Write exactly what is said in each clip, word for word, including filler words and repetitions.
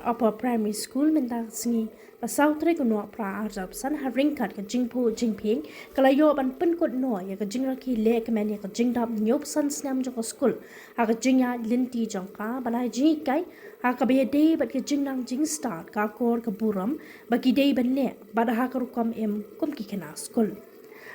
Upper Primary School mynta ka sngi, ka saw tarik u Nohprah arhajar arphew san, ha ryngkat ka jingphuh jingphieng ka la ïoh ban pynkut noh ïa ka jingrakhe lehkmen ïa ka jingdap hynñiewphew san snem jong ka skul ha ka jingïaid lynti jong ka ban ai jinghikai ha kaba ïadei bad ka jingnang jingstad, ka akor ka burom ba ki dei ban leh bad ha ka rukom im kum ki khynnah skul.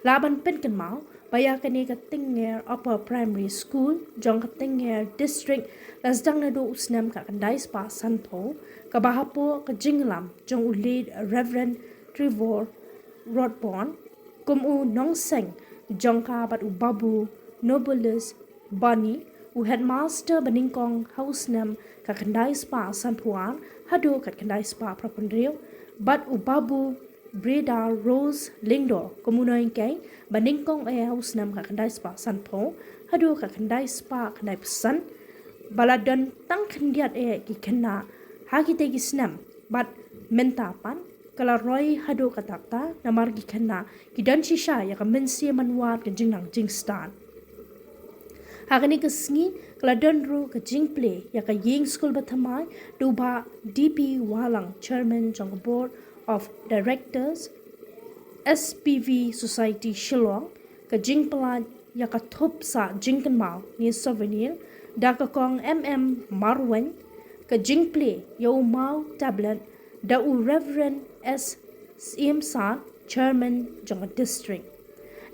Lah ban pynkynmaw ba ïa kane ka Tyngnger Upper Primary School jong ka Tyngnger District la sdang naduh u snem khatkhyndai spah sanphew, kaba hapoh ka jingïalam jong u Late Reverend Trevor Rodborn kum u nongseng jong ka bad u Babu Nobilis Bani, u headmaster ba nyngkong ha u snem khatkhyndai spah sanphew ar haduh khatkhyndai spah phra phew hynriew, bad u Babu Breda Rose Lyngdoh kum u nonghikai ba nyngkong eh ha u snem khatkhyndai spah sanphew haduh khatkhyndai spah khyndaiphew san, ba la don tang khyndiat eh ki khynnah ha kitei ki snem, bad mynta pat ka la roi haduh katta katta namar ki khynnah ki don shisha ïa ka mynsiem ban wad ka jingnang jingstad. Ha kane ka sngi ka la don ruh ka jingplie ïa ka ïing skul bathymmai da u Bah D P Wahlang, Chairman jong ka Board of Directors, S P V Society Shillong, ka jingpynlait ïa ka thup sah jingkynmaw ne souvenir da ka Kong M M Marwein, ka jingplie ïa u maw tablet da u Reverend S Syiem Sad, Chairman jong ka District.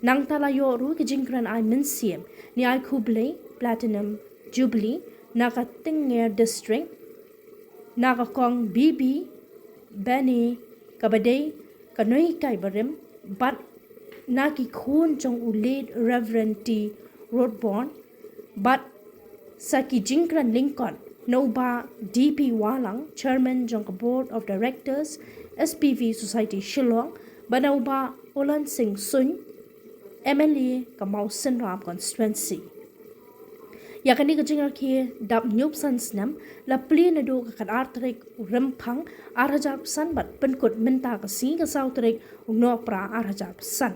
Nangta la ïoh ruh ka jingkren ai mynsiem ne ai khublei Platinum Jubilee na ka Tyngnger District na ka Kong B B Bani, kaba dei ka nonghikai barim, bad na ki khun jong u Late Reverend T Rodborn, bad sa ki jingkren lyngkot na u Bah D P Wahlang, Chairman jong ka Board of Directors, S P V Society Shillong, bad na u Bah Ulan Singh Suin, M L A ka Mawsynram Constituency. Ïa kane ka jingrakhe dap hynñiewphew san snem la plie naduh ka khatar tarik u Rymphang arhajar arphew san bad pynkut mynta ka sngi ka saw tarik u Nohprah arhajar arphew san.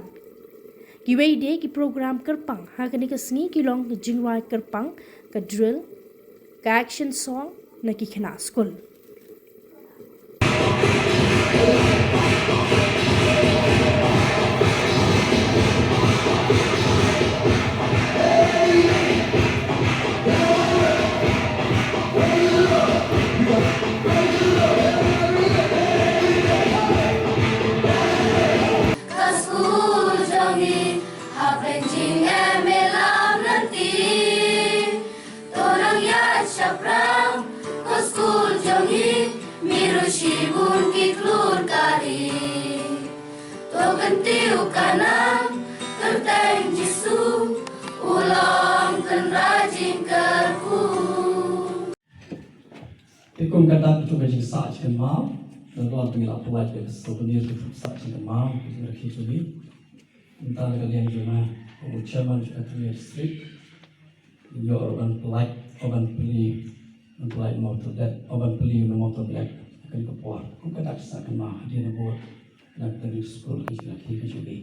Kiwei de ki program kyrpang ha kane ka sngi ki long ka jingrwai kyrpang, ka drill, ka action song na ki khynnah skul. Ka skul jong ngi hapdeng jingem ïalam lynti. To nang ïaid shaphrang ko skul jong ngi, mih ruh shibun ki klur kari. To kyntiew ka nam kyrteng Jisu, u long tynrai jingkyrkhu. Te kum ka dak jong ka jingsah jingkynmaw, nalor ba ngi la pynlait ïa ka souvenir ka jingrakhe sah jingkynmaw ka jingrakhe jong ngi. Mynta na ka liang jong nga kum u chairman jong ka Tyngnger District, ngi ïoh ruh ban pynlait, ban plie, ban plie maw tablet, ban plie maw tablet ha kane ka por. Kum ka dak sah kynmaw hadien nabud na ka Tyngnger School ka jingrakhe ka jong ngi.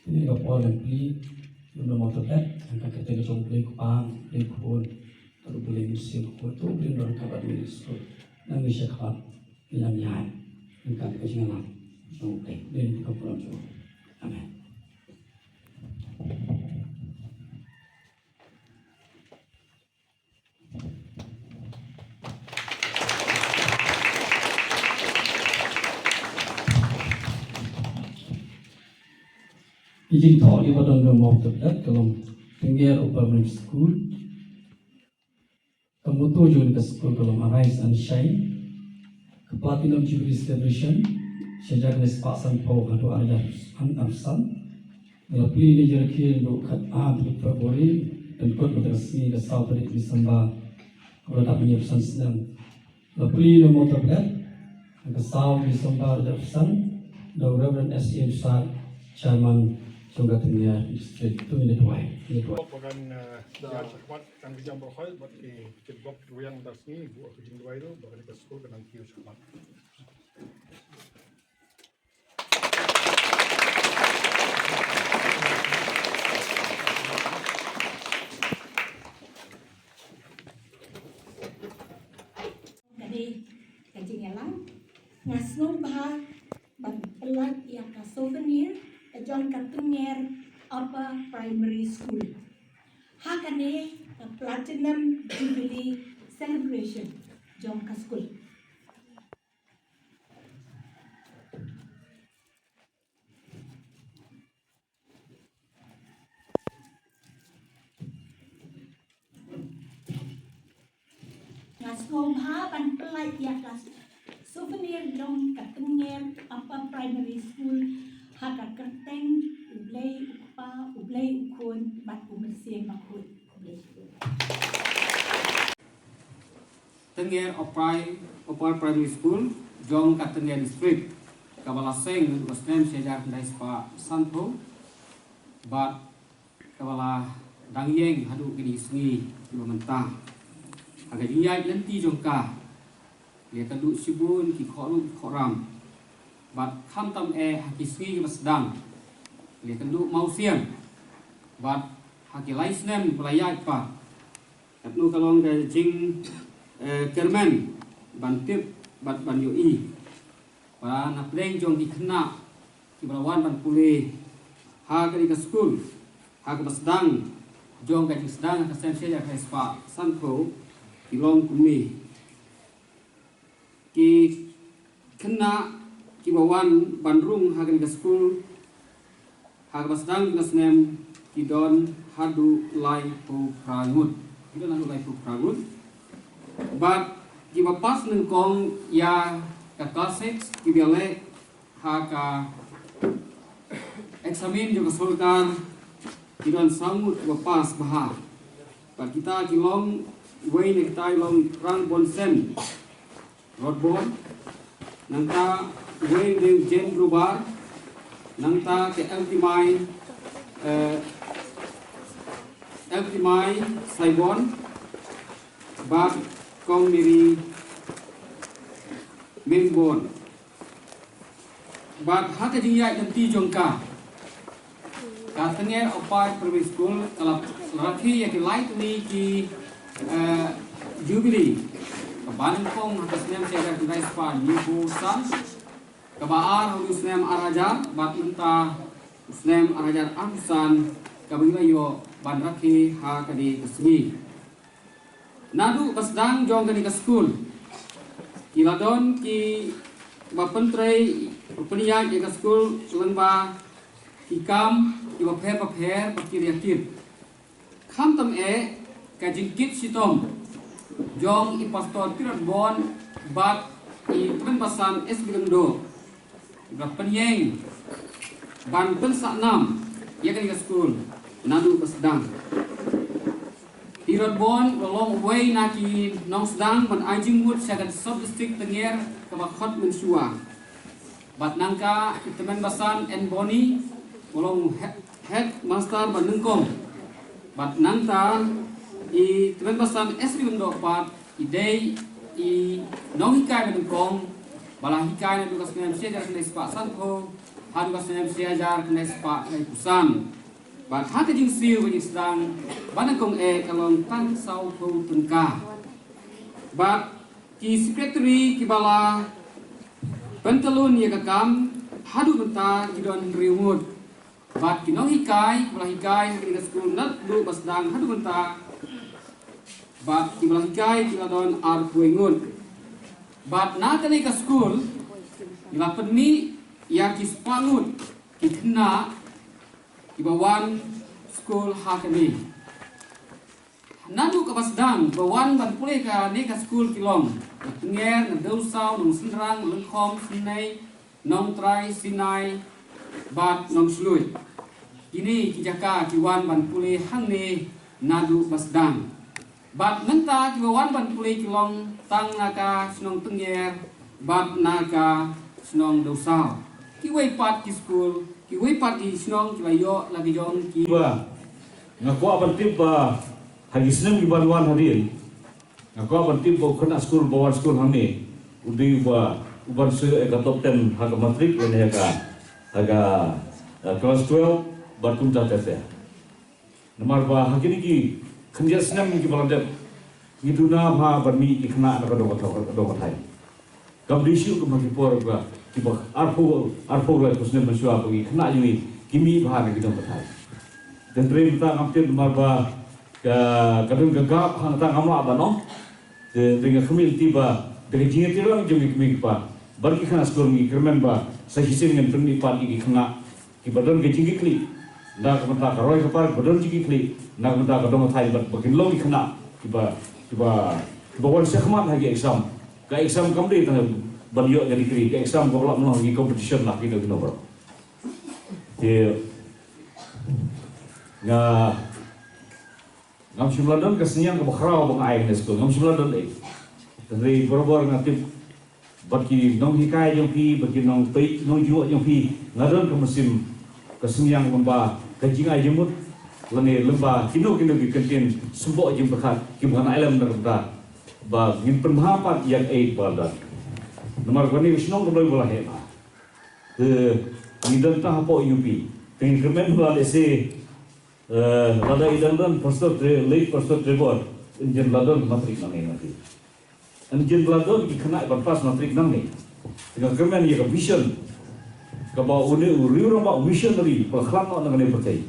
Te kane ka por ban plie maw tablet ha ka kyrteng ka jong U Blei Kpa, Blei Khun, bad U Blei Mynsiem Bakhuid, to U Blei un don ryngkat bad ngi, ngi sngewthuh. Nang ngi sha khmat ngi nang ïaid ryngkat ka jingïalam jong U Blei. Dei ka burom jong U. Amen. Ki jingthoh kiba don jong u maw tablet ka long Tyngnger Upper Primary School. Ka motto jong ka skul ka long Arise and Shine. Ka Platinum Jubilee Celebration, sha jar khyndai spah sanphew haduh ar hajar arphew san. Ngi la plie ïa ka jingrakhe naduh khatar tarik February, pynkut mynta ka sngi ka saw tarik December, kaba la dap hynñiewphew san snem. La plie ïa u maw tablet ha ka saw December arhajar arphew san da u Reverend S A Musar, Chairman jong ka Tyngnger District. To ngin ïa duwai, ngin ïa duwai. Ba ngan, eh, ïa shakhmat tang ka jam baroh bad ki, ki bok ki rwiang mynta ka sngi, buh ka jingduwai ruh ba kane ka skul kan nang kiew shakhmat. Kane ka jing Upper Primary School ha kane ka Platinum Jubilee Celebration jong ka skul. Nga sngewbha ban pynlait ïa ka souvenir jong ka Tyngngeir Upper Primary School ha ka kyrteng U Blei U Kpa, U Blei U Khun bad U Mynsiem Bakhuid. U Blei. Tyngngeir Upper, Upper Primary School jong ka Tyngngeir District, kaba la seng ha u snem shi hajar khyndai spah sanphew bad kaba la dang ïeng haduh kine ki sngi kiba mynta. Ha ka jingïaid lynti jong ka, la ïakynduh shibun ki khohruh ki khohram. Bad khamtam eh ha ki sngi kiba sdang, la ïakynduh mawsiang. Bad ha ki lai snem ba la ïaid pat, katno ka long ka jing, eh, kyrmen ban tip bad ban ïohi ba na pdeng jong ki khynnah kiba la wan ban pule ha kane ka skul ha kaba sdang jong ka jingsdang ha ka snem shi hajar khyndai spah sanphew ki long kumne. Ki khynnah kiba wan ban rung ha kane ka skul ha kaba sdang jong ka snem ki don haduh laiphew phra ngut. Ki don haduh laiphew phra ngut. Bad kiba pass nyngkong ïa ka class six kiba leh ha ka eksamin jong ka sorkar ki don saw ngut kiba pass bha. Bad kita ki long, uwei na kita ki long Rangbonsen Rodbon, nangta uwei u dei u Jane Grover, nangta ka Eltimai, eh, Eltimai Saibon bad Kong Mary Mengbon. Bad ha ka jingïaid lynti jong ka, ka Tyngngeir Upper Primary School ka la rakhe ïa ki lai tylli ki, eh, Jubilee. Kaba nyngkong ha ka snem shi hajar khyndai spah hynñiewphew san, kaba ar ha u snem ar hajar, bad mynta u snem ar hajar arphew san, kaba ngi la ïoh ban rakhe ha kane ka sngi. Naduh ba sdang jong kane ka skul, ki la don kiba pyntrei, pynïaid ïa ka skul lyngba ki kam kiba pher bapher ba ki la ïakit. Khamtam eh ka jingkit shitom jong i Pastor Tirot Bond bad i Tymmen Basan S B Lyngdoh, ba pynïeng ban pynsah nam ïa kane ka skul naduh ba sdang. I Tirot Bond u long uwei na ki nongsdang ban ai jingmut sha ka sub district Tyngngeir kaba khot mynshuwa. Bad nangta i Tymmen Basan N Boni u long head, headmaster ba nyngkong. Bad nangta i Tymmen Basan S B Lyngdoh pat i dei i nonghikai ba nyngkong ba la hikai naduh ka snem shi hajar khyndai spah sanphew haduh ka snem shi hajar khyndai spah laiphew san. Bad ha ka jingsiew ka jingsdang ba nyngkong eh ka long tang sawphew tyngka. Bad ki secretary kiba la pyntalun ïa ka kam haduh mynta ki don hynriew ngut. Bad ki nonghikai kiba la hikai ha kane ka skul naduh ba sdang haduh mynta, bad kiba la hikai ki la don arphew ngut. Bad na kane ka skul ngi la pynmih ïa ki spah ngut ki khynnah kiba wan skul ha kane. Naduh kaba sdang ba wan ban pule ha kane ka skul ki long na Tyngngeir, na Dewsaw, Nongsynrang, Lyngkhom, Synei, Nongtrai, Synai bad Nongshlui. Kine ki jaka ki wan ban pule hangne naduh ba sdang. Bad mynta kiba wan ban pule ki long tang na ka shnong Tyngngeir bad na ka shnong Dewsaw. Kiwei pat ki skul, kiwei pat ki shnong ki la ïoh la ki jong ki. Ba nga kwah ban tip ba ha ki snem kiban wan hadien, nga kwah ban tip ba u khynnah skul ba wan skul hangne u dei uba, uban shu ïoh ïa ka top ten ha ka matric lane ha ka, ha ka, eh, class twelve bad kumta ter ter. Namar ba ha kine ki khyndiat snem kiba la dep ngi duna bha ban mih ki khynnah na ka dong ka thai, dong ka thai. Kam dei shuh kum ha ki por ba kiba arphew, arphew laiphew snem mynshuwa ba ki khynnah jong ngi ki mih bha na ki nongpathai. Te hynrei mynta ngam tip namar ba ka, ka don ka gap hangta, ngam lah ban ong. Te hynrei nga khmih lynti ba da ka jingïatreilang jong ki kmie ki kpa bad ki khynnah skul, ngi kyrmen ba sa shisien ngin pynmih pat ïa ki khynnah kiba don ka jingkitkhlieh na ka bynta ka roi ka par, kiba don jingkitkhlieh na ka bynta ka dong ka thaiñ, bad ba kin long ki khynnah kiba, kiba, kiba wan shakhmat ha ki exam. Ka exam kam dei tang ban ïoh ka degree, ka exam kaba lah ban long ha ki competition, na kino kino baroh. Te nga, ngam shym la don ka synñiang kaba khraw ba nga ai ha kane ka skul, ngam shym la don ei. Hynrei barabor nga tip bad ki nonghikai jong phi, bad ki nongpeit nongjngoh jong phi, nga don ka mynsiem, ka synñiang, kumba ka jingai jingmut lane lymba kino kino ki kyntien symboh jingpyrkhat kiba ngan ailem na ka bynta ba ngin pynbha pat ïa kaei ba la don. Namar kane ka shnong ka dei ba la heh bha. Te ngi don tang hapoh U P. Te ngi kyrmen ba lehse, eh, lada i dang don Pastor Tre-, late Pastor Trevor, yn jin la don matrik nangne, nangne. Yn jin la don ki khynnah ban pass matrik nangne. Te nga kyrmen ïa ka vision kaba une u riewrangbah, u missionary ba la khlad noh na kane ka pyrthei,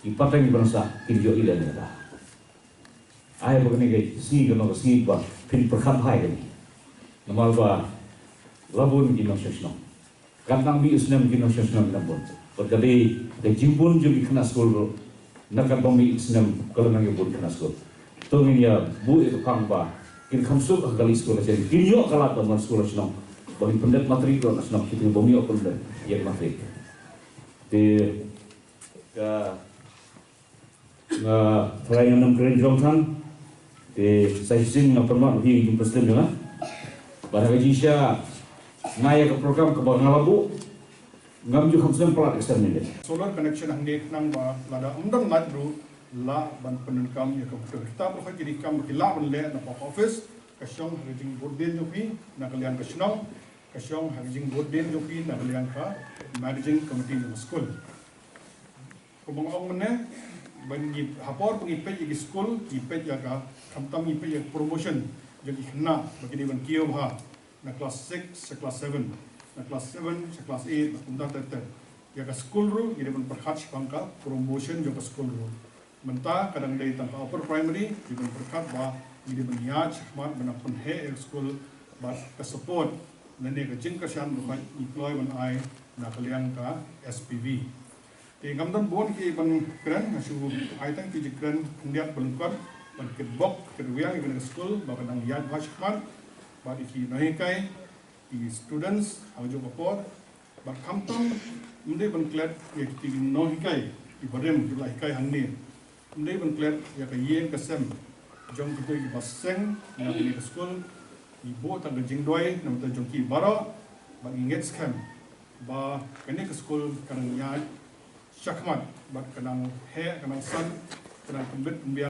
ki pateng ba nang sah kin ïoh i leh ïa ka. Ai ba kane ka sngi kan long ka sngi ba phin pyrkhat bha ïa kane. Namar ba la bun ki nongshong shnong. Kat nang mih u snem ki nongshong shnong ki nang bun. Bad ka dei ka jingbun jong ki khynnah skul ruh. Na kat ba mih u snem ka la nang ïa bun khynnah skul. To ngin ïa buh ïa ka phang ba kin kham suk ha ka leit skul ha shnong, kin ïoh ka lad ban wan skul ha shnong, ba ngin pyndep matrik ruh ha shnong, kito ba ym ïoh pyndep ïa ka matrik. Te ka Nga tharai ngan ym kren jrong than. Te sa shisien nga pynmih ïa ka jingpynshlur jong nga. Bad ha ka jingshisha, nga ïa ka program kaba nga la buh, ngam ju kham sngewthuh palat ka snem mynta. Solar connection hangne khnang ba lada ym don light ruh lah ban pyndonkam ïa ka bluetooth. Kita ba ki dei ki kam ba ki lah ban leh na post office, ka shong ha ka jingbud dien jong phi na ka liang ka shnong, ka shong ha ka jingbud dien jong phi na ka liang ka managing committee jong ka skul. Kumba nga ong mynne, ba ngi ha por ba ngi peit ïa ki skul, ngi peit ïa ka, khamtam ngi peit ïa ka promotion jong ki khynnah ba ki dei ban kiew bha na class six sha class seven, na class seven sha class eight, na kumta ter ter. Ïa ka skul ruh ngi dei ban pyrkhat shaphang ka promotion jong ka skul ruh. Mynta ka dang dei tang ka upper primary, ngi dei ban pyrkhat ba ngi dei ban ïaid shakhmat ban pynheh ïa ka skul bad ka support lane ka jingkyrshan ruh ngi kloi ban ai na ka liang ka S P V. Te ngam don bun ki ban kren, nga shu ai tang ki jingkren khyndiat ba lyngkot ban kitbok kitrwiang ïa kane ka skul ba ka dang ïaid bha shakhmat bad ïa ki nonghikai, ki students ha kajuh ka por. Bad khamtam ym dei ban klet ïa ki nonghikai, ki barim kiba la hikai hangne. Ym dei ban klet ïa ka ïing ka sem jong kito kiba seng na kane ka skul. Ngi buh tang ka jingduwai na bynta jong ki baroh bad ngi ngeit skhem ba kane ka skul ka nang ïaid shakhmat bad ka nang heh, ka nang san, ka nang pynbit pynbiang.